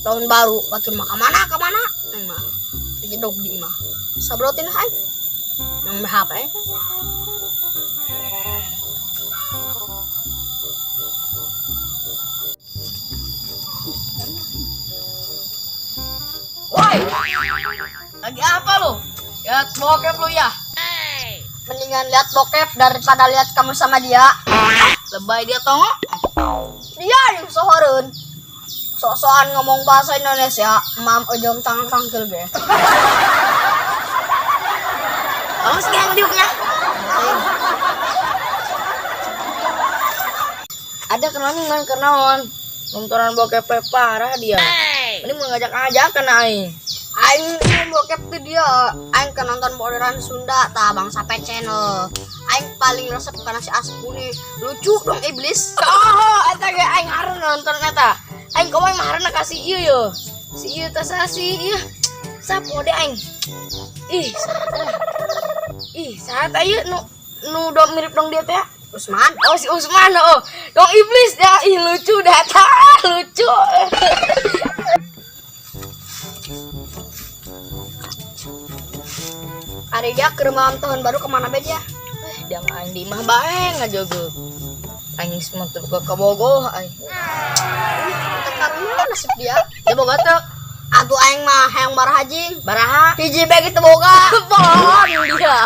Tahun baru batur mah ka mana ka mana? Aing mah dijedog di imah. Sabrotin lah aing. Nang HP. Woi, lagi apa lu? Lihat bokep lu ya? Mendingan lihat bokep daripada lihat kamu sama dia. Lebay dia tongo. Dia yang sohoreun. Sok-sokan ngomong bahasa Indonesia, mam ujung tangan tangkil ge. Tolong sekian diuknya. Ada kenalnya man kenaon. Nontonan bokep parah dia. Ini mau ngajak-ngajak kan aing. Aing ini bokep tuh dia, aing ke nonton borderan Sunda tah Bang Sape Channel. Aing paling resep karena si Aspu nih lucu dong iblis. Oh, eta ge aing harus nonton eta. Aing komo mah harana kasih ieu yo. Si ieu teh si ieu. Sapo deh aing. Ih, saha. Ih, saha teh ieu nu nu dong mirip dong dia teh. Usman. Oh, si Usman oh. Dong iblis dah. Ih, lucu dah tah, lucu. Hari dia ke malam tahun baru kemana be dia? Dia mah aing di imah bae ngajogo. Aing semua teu ke Bogoh aing. Teu karunya nasib dia. Dia boga teu? Atuh aing mah hayang barahajing. Baraha. Hiji be gitu boga. Bohong dia.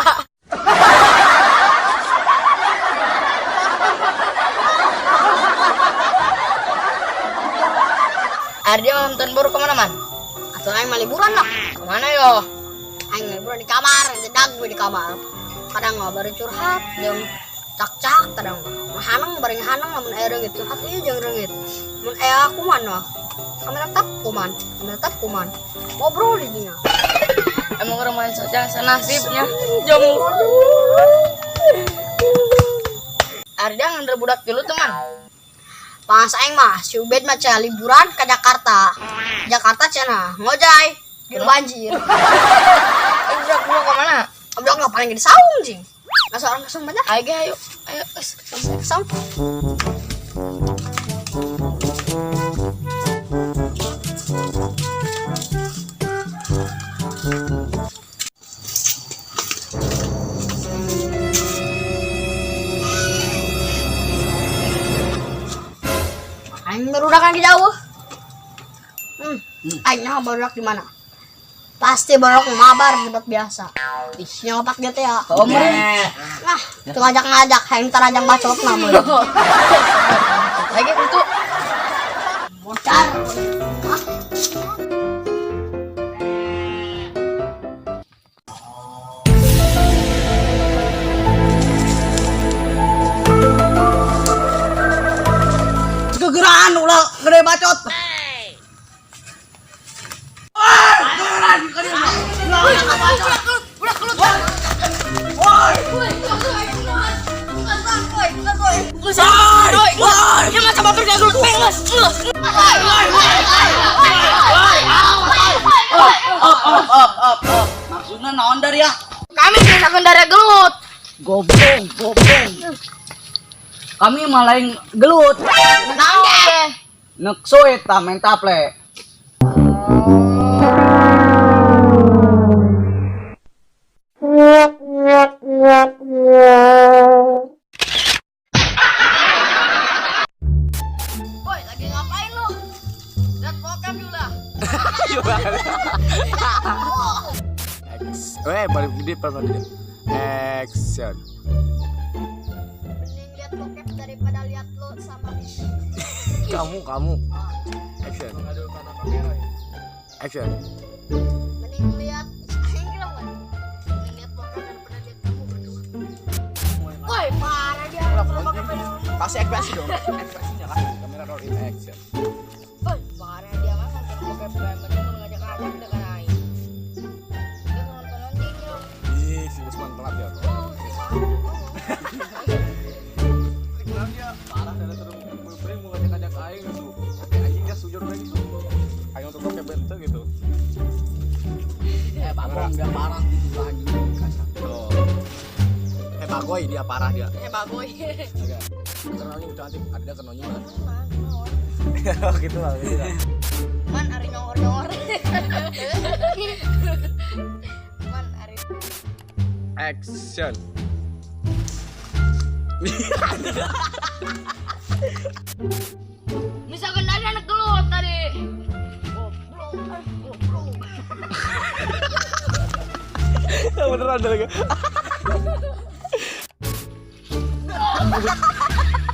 Ari dia malam tahun baru kemana man? Atuh aing mah liburan lah. Kemana yo? Aing liburan di kamar, jedag gue di kamar. Kadang mah bari curhat, jeung cak-cak kadang mah. Hanang bari hanang lamun aya reungit curhat ieu jeung reungit. Mun aya kuman mah. Kamera tetap kuman, kamera tetap kuman. Ngobrol di dinya. Emang orang main saja senasibnya. Jamu. Ari dia nganter budak dulu teman. Pas aing mah si Ubed mah cenah liburan ke Jakarta. Jakarta cenah ngojay di banjir. Budak gua kemana? Budak nggak paling di saung jing. Masa orang kesung banyak? Ayo ayo ayo. Saung. Aing barudak lagi jauh. Aing nah barudak di mana? Pasti barudak mabar tempat biasa. Ih, nyopak dia teh ya. Oh, Nah, tuh ngajak-ngajak, hayang tarajang bacot nama. Lagi itu. Bocor. Hah? Kegeraan ulah gede bacot. Maksudnya naon dari ya? Kami bisa kendara gelut. Goblong, goblong. Kami malah yang gelut. Naon ge? Nek suit tah main taple. Woi, lagi ngapain lu? Lihat bokep dulu lah. Balik gede, balik gede. Action. Mending lihat bokep daripada lihat lo sama Kamu. Action. Action. Mending lihat aing kira bukan? Mending lihat bokep daripada lihat kamu berdua. Woi, parah dia. Kasih ekspresi dong. Ekspresinya kasih. Kamera roll in action. Woi, parah dia mah nonton bokep mending mau ngajak-ngajak dengan aing. Dia nonton nantinya. Ih, si Usman telat ya. Oh, si Mahmud. Dia parah dari terus mau ngajak-ngajak aing gitu. Anjing dia sujud lagi gitu. Aing untuk bokep bente gitu. Bagong dia parah gitu lagi. Oh. Bagoy dia parah dia. Bagoy. Kenalnya udah antik, ada kenalnya. Gitu lah, gitu lah. Man, ari Congor-congor. Man ari Action. Misalkan ada anak gelut tadi. Goblok, ah, goblok. Beneran lagi.